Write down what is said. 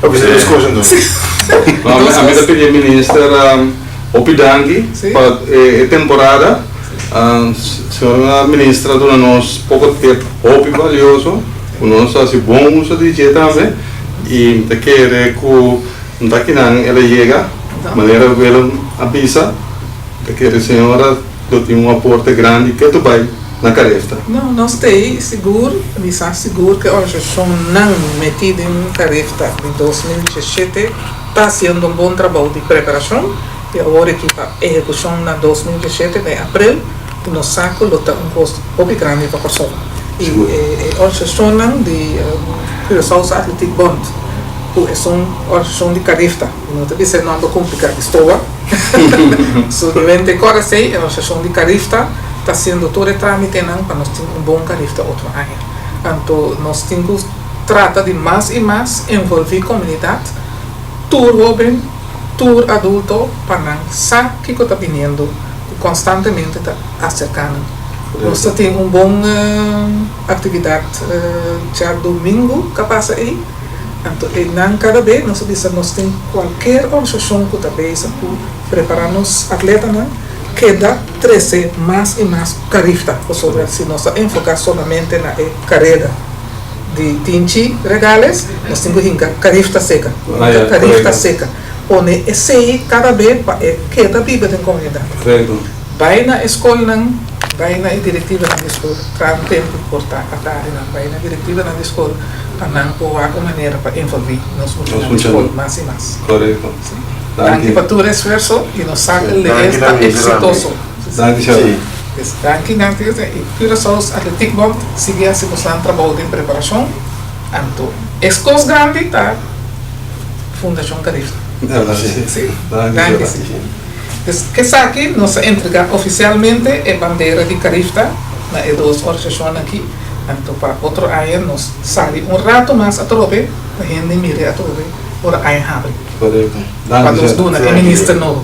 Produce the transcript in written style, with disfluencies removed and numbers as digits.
A bisa dos kos anto. No, ami ta pidi e minister hopi danki pa e temporada. Señor minister a duna nos poko tip hopi valioso ku nos a hasi bon uso di dje tambe i mi ta kere ku no ta kinan el a yega manera Willem a bisa. Mi ta kere señora lo tin un aporte grandi ke ta bai na Carifta. No, nos ta ei sigur, mi sa sigur ku e organisashonnan metí den Carifta di 2017 ta hasiendo un bon trabou di preparashon i awor aki pa ehekushon na 2017 den aprel ku nos sa ku lo ta un kos hopi grandi pa Kòrsou. I e organisashonnan di Curaçaose Atletiek Bond ku esun organisashon di Carifta, mi no ta bisa e nòmber kompliká di stoa, Solamente kòrda esei, e organisashon di Carifta ta hasiendo tur e trámitenan pa nos tin un bon Carifta otro aña. Anto nos tin ku trata di mas i mas envolví komunidat, tur hóben, tur adulto, pa nan sa kiko ta biniendo ku konstantemente ta aserká nan. Nos ta tin un bon aktividat djadumingu ka pasa ei. Anto einan kada be nos a bisa nos tin kualker organisashon ku ta bezig ku prepará nos atletanan keda trese mas i mas Carifta pasobra si nos ta enfoká solamente na e kareda di Tinchi Regales nos tin ku hinka Carifta seka, hinka Carifta seka pone esei kada be pa e keda biba den komunidat. Bai na e skolnan, bai na e direktivanan di skol, traha un tempu por ta atardinan, bai na e direktivanan di skol pa nan por wak un manera pa envolví nos muchanan di skol mas i mas. Korekto. Sí. Danki pa tur esfuerso i nos sa ku Lees ta eksitoso. Danki Shirley. Pues danki nan tur i Curaçao's Atletiek Bond sigui hasi bosnan trabou den preparashon. Anto e kos grandi ta Fundashon Carifta. Sí. Danki sí. Pues esaki nos a entrega oficialmente e bandera di Carifta na e dos organisacionnan aki. Anto pa otro aña nos sali un rato mas atrobe pa hende mira atrobe ora aña habri. Correcto. Pa nos duna e minister nobo.